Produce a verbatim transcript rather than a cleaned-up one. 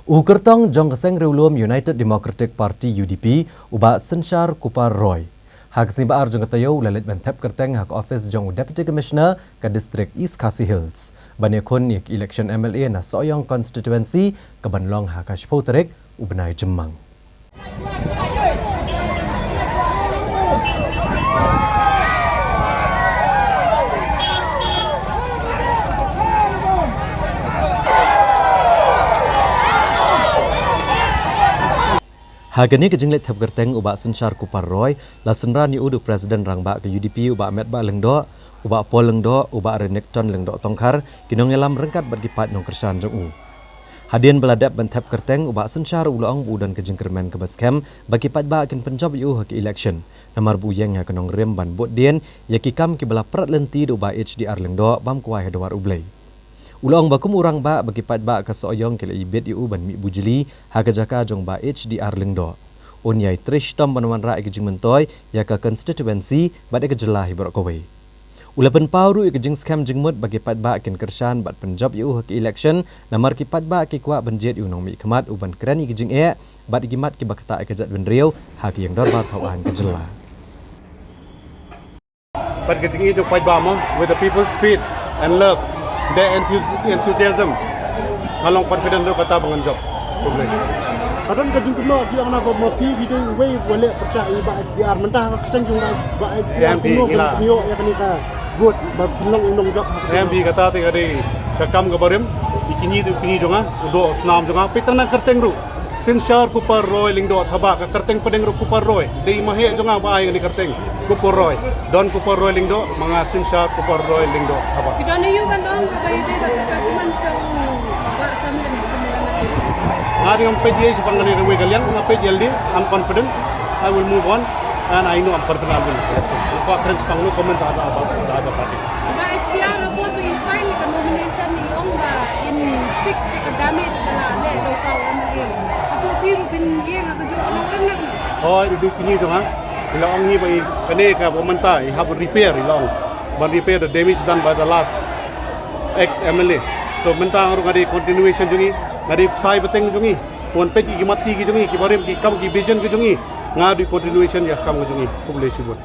U kyrtong jong ka seng riewlum United Democratic Party, U D P, u Bah Synshar Kupar Roy, ha ka sngi ba ar jong ka taïew u la leit ban thep kyrteng ha ka office jong u Deputy Commissioner ka District East Khasi Hills ban ïakhun ïa ka election M L A na Sohiong Constituency, ka ban long ha ka shiphew tarik u bnai Jymmang. Ha kane ka jingleit thep kyrteng, u Bah Synshar Kupar Roy la synran ïa u da u President Rangbah ka U D P, u Bah Metbah Lyngdoh, u Bah Paul Lyngdoh, u Bah Renikton Lyngdoh Tongkhar, ki nongïalam ryngkat bad ki paid nongkyrshan jong u. Hadien ba la dep ban thep kyrteng, u Bah Synshar u la ong ba u don ka jingkyrmen kaba skhem ba ki paidbah kin pynjop ïa u ha ka election, namar ba u ïeng ha ka nongrim ban bud dien ïa ki kam kiba la prat lynti da u Bah H D R Lyngdoh bym kwai ha dwar U Blei. U la ong ba kum u rangbah, ba ki paidbah ka Sohiong ki la ibit ïa u ban mih bujli ha ka jaka jong u Bah H D R Lyngdoh. Un ïai trei shitom ban wanrah ïa ka jingmyntoi ïa ka constituency bad ïa ka jylla hi baroh kawei. U la pynpaw ruh ïa ka jingskhem jingmut ba ki paidbah kin kyrshan bad pynjop ïa u ha ka election, namar ki paidbah ki kwah ban jied ïa u nongmihkhmat u ban kren ïa ka jingeh bad ïa ki mat kiba ktah ïa ka jaitbynriew ha ka ïing dorbar thaw aiñ ka jylla. Bad ka jingïeit jong paidbah mo, with the people's faith and love, their enthusi-, enthusiasm, nga long confident ruh kata ba ngan jop. Khublei. Ka don ka jingkynnoh ki ong na ba ma phi phi dei uwei uba leh pyrshah ïa Bah H D R, mynta ha ka kyrteng jong Bah, Bah H D R, em phi, kumno phi la pynïoh ïa kane ka vote ba phin long u nongjop ha ka, em phi, kata te ka dei ka kam kaba rim. Ïa kine te ïa kine jong nga, u doh u snam jong nga, peit tang na kyrteng ruh. Synshar Kupar Roy Lyngdoh Thabah, ka kyrteng pdeng ruh Kupar Roy. Dei maheh jong nga ba ai kane kyrteng Kupar Roy. Don Kupar Roy Lyngdoh, ma nga Synshar Kupar Roy Lyngdoh Thabah. Phi don aiu ban ong kaba ïadei bad ka performance jong u Bah Samlin kumne lane? Nga dang ym peit ei shaphang kane kawei ka liang, nga peit ïalade, I'm confident I will move on and I know I'm confident I will win this election. Ko kren shaphang, no comments about, about the other party. Bah H D R, ha por ba in file ïa ka nomination in ong ba in fix ïa ka damage ba la leh da uta u M L A. Hato phi ruh phin ïeng ha kajuh ka nongrim ne? Hooid, dei kine jong nga. I la ong hi ba i, kane kaba mynta i hap repair, i la ong. Ban repair the damage done by the last ex M L A. So mynta nga ruh nga dei continuation jong i, nga dei ksai bteng jong i. Wan peit ki mat ki jong i, kiba rim ki kam ki vision ki jong i. Nga dei continuation ïa ka kam ki jong i. Khublei shibun.